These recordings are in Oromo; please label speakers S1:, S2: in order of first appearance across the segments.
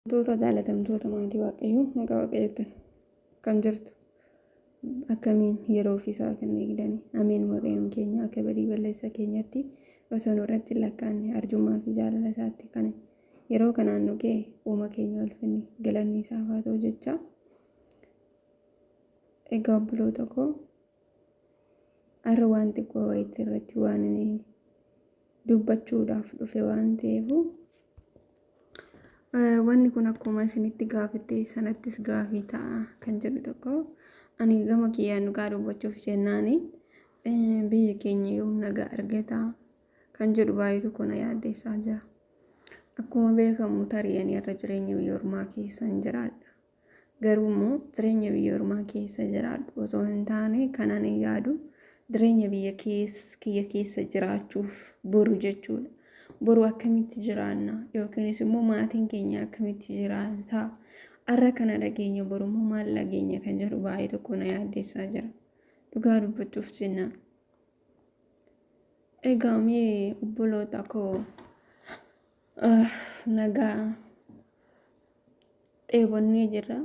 S1: Wantoota jaalatamtoota maatii Waaqayyoo, maqaa Waaqayyootiin akkam jirtu? Akkamiin yeroo fi sa'a kan eegdani? Ameen. Waaqayyoon keenya akka badii balleessa keenyatti osoo nurratti hin lakkaa'anne arjummaa fi jaalala isaatti kan yeroo kanaan nu ga'e uuma keenya ulfinni galanni isaaf haa ta'u jecha. Egaa obboloota koo, har'a waan xiqqoo wayiitti irratti waan inni dubbachuudhaaf dhufe waan ta'eef, wanni kun akkuma isinitti gaafatte sanattis gaafii ta'a kan jedhu tokko, ani gama kiyyaan dhugaa dubbachuuf jennaani biyyi keenya yoom nagaa argata kan jedhu baay'ee tokko na yaaddeessaa jira. Akkuma beekamu tarii ani irra jireenya biyya ormaa keessa hin jiraadha. Garuu immoo jireenya biyya ormaa keessa jiraadhu osoo hin taane, kan ani yaadu jireenya biyya kiyya keessa jiraachuuf boru jechuudha. Boru akkamitti jiraanna, yookiinis immoo maatiin keenya akkamitti jiraata? Har'a kana dhageenya, boru immoo maal dhageenya kan jedhu baay'ee tokko na yaaddeessaa jira. Dhugaa dubbachuuf jennaan. Egaa mee obboloota koo, nagaa dheebonnee jirra.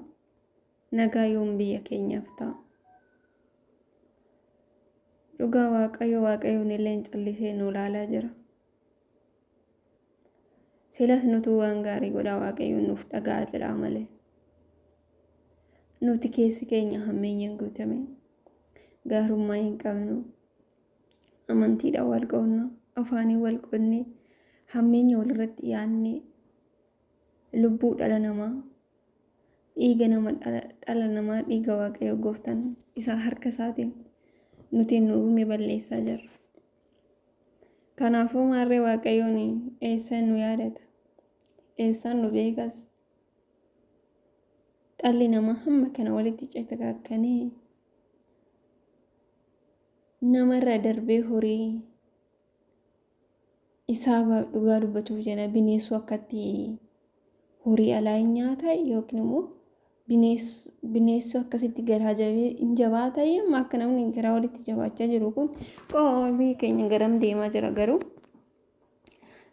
S1: Nagaa yoom biyya keenyaaf ta'a? Dhugaa Waaqayyo, Waaqayyoon illee callisee nu ilaalaa jira. Silas nutuu waan gaarii godhaa Waaqayyoon nuuf dhaga'a jedhaa malee. Nuti keessi keenya hammeenyaan guutame, gaarummaa hin qabnu, amantiidhaan wal qoodna, afaanii wal qoodnee, hammeenya walirratti yaadnee, lubbuu dhala namaa, dhiiga nama dhala namaa, dhiiga Waaqayyo gooftaan isaa harka isaatiin nuti nu uume balleessaa jirra. Kanaafuu maarree Waaqayyoon eessaan nu yaadata? Eessaan nu beekas? Dhalli namaa hamma kana walitti citakaakkanee namarra darbee horii isaa, dhugaa dubbachuuf jenna, bineensuu akkatti horii alaa hin nyaata, yookiin immoo bineensuu akkasitti garaa hin jabaata. Amma akka namni garaa walitti jabaachaa jiru kun qoo biyyi keenya garam deemaa jira? Garuu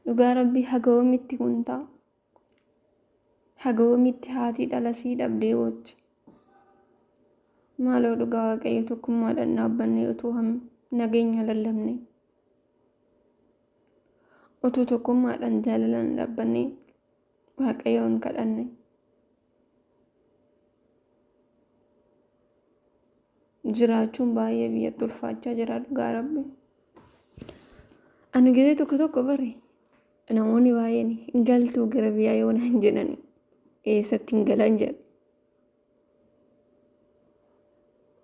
S1: dhugaa Rabbii, haga yoomitti kun ta'a? Haga yoomitti haati dhala sii dhabdee boochi? Maaloo dhugaa Waaqayyo, tokkummaadhaan dhaabbannee utuu nageenya lallabne, utuu tokkummaadhaan jaalalaan dhaabbannee Waaqayyoon kadhanne, jiraachuun baay'ee biyyatti ulfaachaa jira dhugaa Rabbi. Ani gizee tokko tokko bari namoonni baay'een hin galtuu gara biyyaa yoo naan jedhan, eessatti hin galan jedha.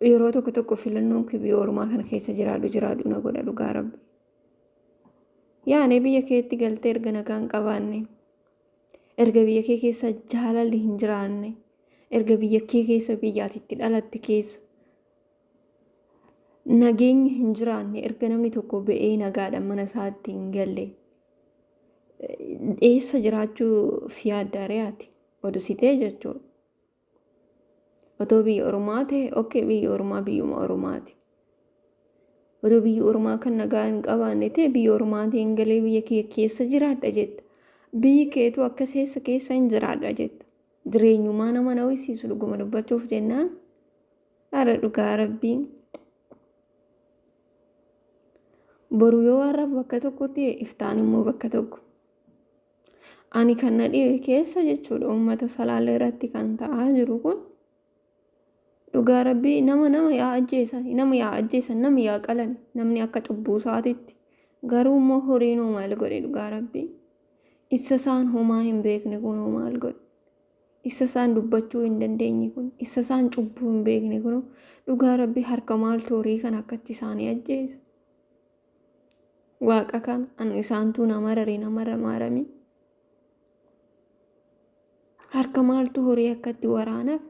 S1: Yeroo tokko tokko filannoon biyya ormaa kana keessa jiraadhu jiraadhu na godha dhugaa Rabbi. Yaani biyya keetti galtee erga nagaa hin qabaanne, erga biyya kee keessa jaalalli hin jiraanne, erga biyya kee keessa biyyaati itti dhalatte keessa nageenyi hin jiraanne, erga namni tokko ba'ee nagaadhaan mana isaatti hin galle, eessa jiraachuuf yaadda re'aati odusitee jechuudha. Otoo biyya ormaa ta'e, okay, biyya ormaa biyyuma ormaati. Otoo biyya ormaa kan nagaa hin qabaanne ta'e, biyya ormaatiin hin galee biyya kee keessa jiraadha jetta. Biyyi keetu akka seessa keessa hin jiraadha jetta. Jireenyumaa nama hawwisiisu dhuguma dubbachuuf jennaan. Haadha dhugaa Rabbiin. Boru yoo har'a bakka tokkotti, iftaan immoo bakka tokko. Ani kan na dhibe keessa jechuudha, uummata Salaalee irratti kan ta'aa jiru kun, dhugaa Rabbii, nama nama yaa ajjeesan, nama yaa ajjeesan, nama yaa qalan, namni akka cubbuu isaatitti. Garuu immoo horiin hoo maal godhe dhugaa Rabbii? Isa isaan homaa hin beekne kun hoo maal godhe? Isa isaan dubbachuu hin dandeenye kun, isa isaan cubbuu hin beekne kun, dhugaa Rabbii, harka maaltu horii kan akkatti isaanii ajjeesa? Waaqa kana an isaantuu nama raree nama ramaaramii. Harka maaltu horii akkatti waraanaaf?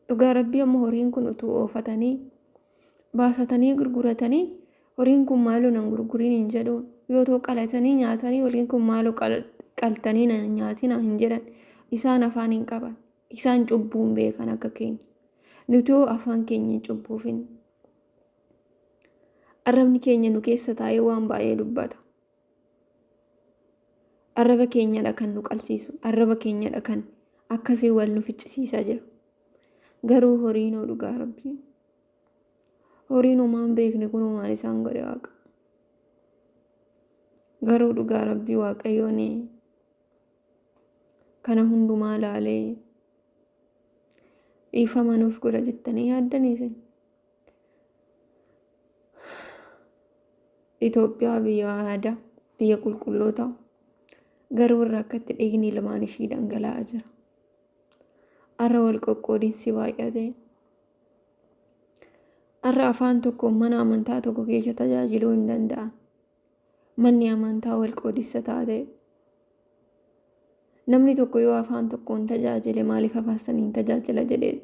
S1: Dhugaa Rabbii, amma horiin kun utuu oofatanii baasatanii gurguratanii, horiin kun maaloo nan gurguriin hin jedhuun. Yoo ta'u qalatanii nyaatanii, horiin kun maaloo qaltanii nan nyaatina hin jedhan. Isaan afaan hin qaban. Isaan cubbuu hin beekan akka keenya. Nuti hoo afaan keenya cubbuufin. Arrabni keenya nu keessa taa'ee waan baay'ee dubbata. Arraba keenyadha kan nu qalsiisu. Arraba keenyadha kan akkasii wal nu ficcisiisaa jiru. Garuu horiinoo dhugaa rabbii. Horiin homaa hin beekne kun maal isaan godhe waaqa. Garuu dhugaa rabbii waaqayyoon kana hundumaa laalee dhiifama nuuf godha jettanii yaaddanii isin. Itoophiyaa biyya aadaa, biyya qulqulloota garuu irra akkatti dhiigni ilmaan ishii dhangala'aa jira. Har'a wal qoqqoodinsi baay'ate. Har'a afaan tokko mana amantaa tokko keessa tajaajiluu hin danda'an. Manni amantaa wal qoodissa taate. Namni tokko yoo afaan tokkoon tajaajile maaliif afaan saniin tajaajila jedhee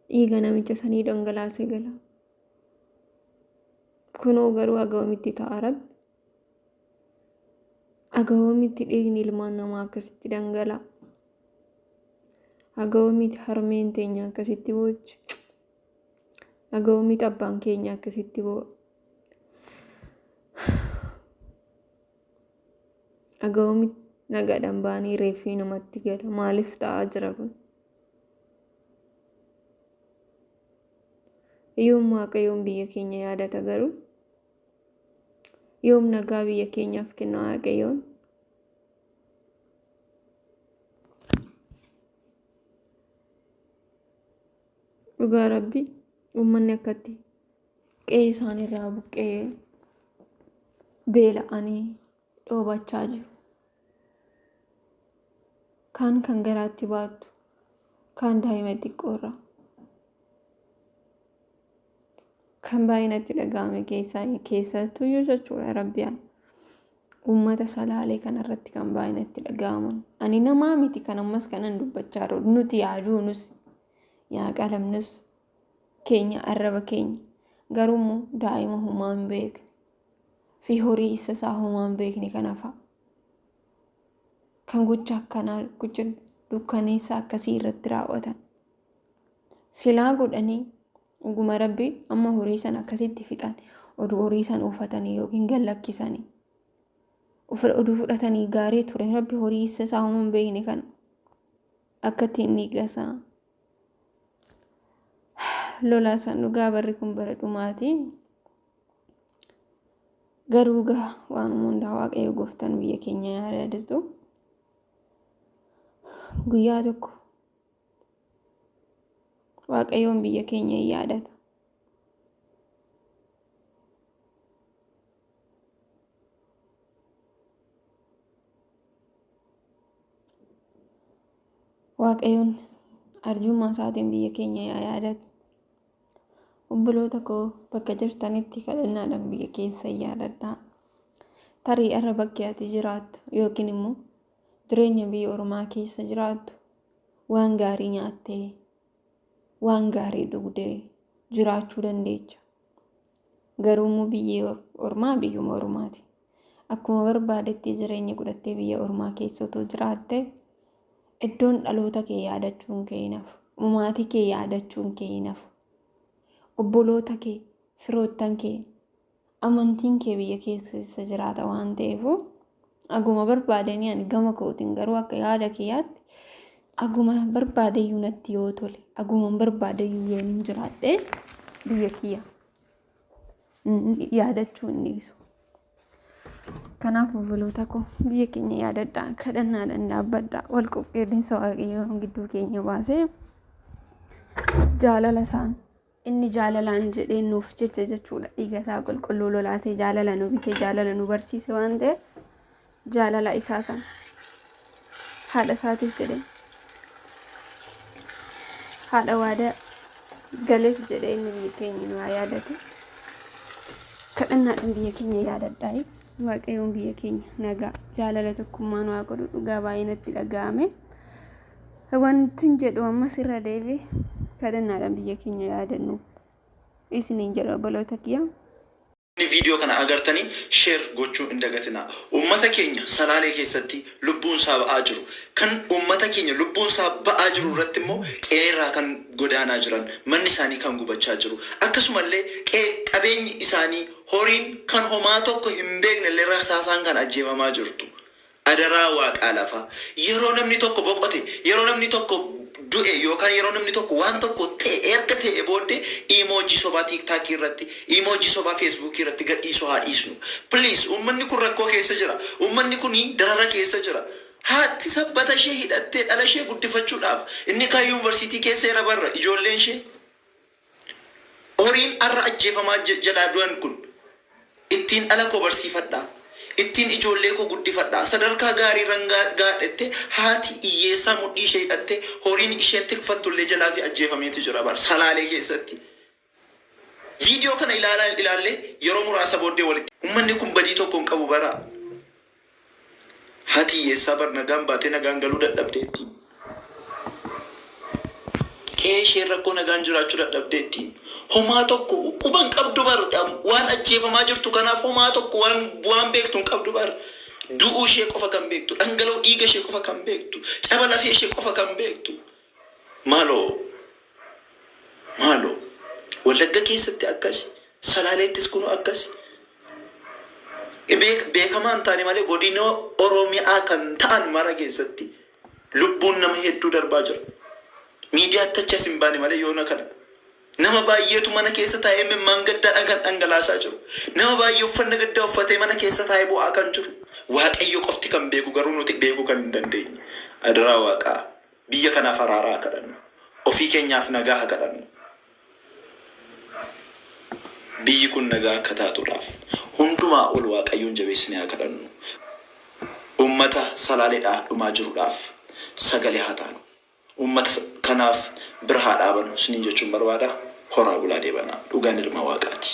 S1: dhiiga namicha sanii dhangalaasee gala. Kunoo garuu agawamitti ta'a rabbi. Agawamitti dhiigni ilmaan namaa akkasitti dhangala'a. Agawamitti harmeen teenya akkasitti boochi. Agawamitti abbaan keenya akkasitti boo'a. Agawamitti nagaadhaan ba'anii reeffii namatti gala. Maaliif ta'aa jira kun? Yoom Waaqayyoon biyya keenya yaadata garuu? Yoom nagaa biyya keenyaaf kenna Waaqayyoon? Dhugaa rabbi uummanni akkatti qe'ee isaaniirraa buqqee beela'anii dhoobachaa jiru. Kaan kan garaatti baattu, kaan daa'ima xiqqoorraa. Kan baay'inatti dhaga'ame keessaa keessattuyyuu jechuudha rabbiyaan. Uummata salaalee kanarratti kan baay'inatti dhaga'aman. Ani namaa miti kan ammas kanan dubbachaa jiru. Nuti yaaduunus yaa qalamnus keenya arraba keenya. Garuu immoo daa'ima homaa hin beekne fi horii isa isaa homaa hin beekne kana fa'a. Kan gocha akkanaa gocha dukkaneessa akkasii irratti raawwatan. Silaa godhanii dhuguma rabbi amma horii sana akkasitti fixan oduu horii sana uffatanii yookiin gad lakkisanii oduu fudhatanii gaarii ture rabbi horii isa isaa homaa hin beekne kana akka ittiin dhiiga isaa lolaa san dhugaa barri kun bara dhumaati. Garuu gaa waan hundaa waaqayyo gooftaan biyya keenya yaadatu guyyaa tokko waaqayyoon biyya keenya hin yaadata. Waaqayyoon arjummaa isaatiin biyya keenya yaa yaadatu. Obboloota koo bakka jirtanitti kadhannaadhaan biyya keessa yaadadhaa. Tarii irra bakki ati jiraattu yookiin immoo jireenya biyya ormaa keessa jiraattu waan gaarii nyaattee waan gaarii dhugdee jiraachuu dandeecha. Garuu immoo biyyi ormaa biyyuma ormaati. Akkuma barbaadetti jireenya godhattee biyya ormaa keessa otoo jiraatte iddoon dhaloota kee yaadachuun kee hin hafu. Maatii kee yaadachuun kee hin hafu. Obboloota kee, firoottan kee, amantiin kee biyya keessa jiraata waan ta'eef aguma barbaadanii ani gama kootiin garuu akka yaada kiyyaatti aguma barbaadeyyuu natti yoo tole aguma barbaadeyyuu yoo hin jiraadhe biyya kiyya yaadachuu hin dhiisu. Kanaaf obboloota koo biyya keenya yaadadhaa kadhannaadhaan dhaabbadhaa wal qopheerrinsa waaqayyoon gidduu keenya baasee jaalala isaan inni jaalalaan jedhee nuuf jecha jechuudha dhiiga isaa qulqulluu lolaasee jaalala nu bitee jaalala nu barsiise waan ta'eef jaalala isaa sana haadha isaatiif jedhee haadha waadaa galeef jedhee inni biyya keenya nu haa yaadatu. Kadhannaadhaan biyya keenya yaadadhaa. Waaqayyoon biyya keenya nagaa jaalala tokkummaa nu haa godhu dhugaa baay'ee natti dhaga'ame. Wantin jedhu ammas irra deebi'e kadhannaadhaan biyya keenya yaadannu isiniin jedha obboloota kiyya.
S2: Viidiyoo kana agartanii share gochuu hin dagatinaa. Uummata keenya Salaalee keessatti lubbuun isaa ba'aa jiru. Kan uummata keenya lubbuun isaa ba'aa jiru irratti immoo qe'eerraa kan godaanaa jiran, manni isaanii kan gubachaa jiru. Akkasumallee qe'ee qabeenyi isaanii horiin kan homaa tokko hin beekne illee rasaasaan kan ajjeefamaa jirtu. Adaraa waaqaa lafaa. Yeroo namni tokko boqote, yeroo namni tokko du'e yookaan yeroo namni tokko waan tokko ta'e erga ta'e booddee emoji sobaa TikTokii irratti, emoji sobaa Facebookii irratti gadhiisuu haa dhiisnu. Please, uummanni kun rakkoo keessa jira. Uummanni kun darara keessa jira. Haati sabbata ishee hidhattee dhala ishee guddifachuudhaaf inni kaan yuunivarsiitii keessa jira barra ijoolleen ishee. Horiin har'a ajjeefamaa jalaa du'an kun ittiin dhala koo barsiifadhaa. Ittiin ijoollee koo guddifadhaa. Sadarkaa gaarii rangaa gaadhatte haati hiyyeessaa mudhii ishee hidhattee horiin isheen tikfattullee jalaatii ajjeefameetu jira bara Salaalee keessatti. Viidiyoo kana ilaalaa ilaallee yeroo muraasa booddee walitti. Uummanni kun badii tokko hin qabu bara. Haati hiyyeessaa bar nagaan baatee nagaan galuu dadhabdeetti. Qe'ee isheen rakkoo nagaan jiraachuu dadhabdeetti. Homaa tokko quba hin qabdu bar, waan ajjeefamaa jirtu kanaaf homaa tokko waan beektu hin qabdu bar. Du'uu ishee qofa kan beektu, dhangala'uu dhiiga ishee qofa kan beektu, caba lafee ishee qofa kan beektu. Maaloo, maaloo, Wallagga keessatti akkas, Salaaleettis kunoo akkas. Beekamaa hin taane malee godina Oromiyaa kan ta'an mara keessatti lubbuun nama hedduu darbaa jira. Miidiyaatti achi as hin baane malee yoona kana. Nama baay'eetu mana keessa taa'ee imimmaan gaddaadhaan kan dhangalaasaa jiru. Nama baay'ee uffanna gaddaa uffatee mana keessa taa'ee bu'aa kan jiru. Waaqayyo qofti kan beeku, garuu nuti beekuu kan hin dandeenye. Adaraa waaqaa, biyya kanaaf araaraa haa kadhannu. Ofii keenyaaf nagaa haa kadhannu. Biyyi kun nagaa akka taatuudhaaf hundumaa ol Waaqayyoon jabeessinee haa kadhannu. Uummata Salaaleedhaa dhumaa jiruudhaaf sagalee haa taanu. Uummata kanaaf bira haa dhaabanu isiniin jechuun barbaada. Horaa bulaa deebanaa. Dhugaan ilma Waaqaati.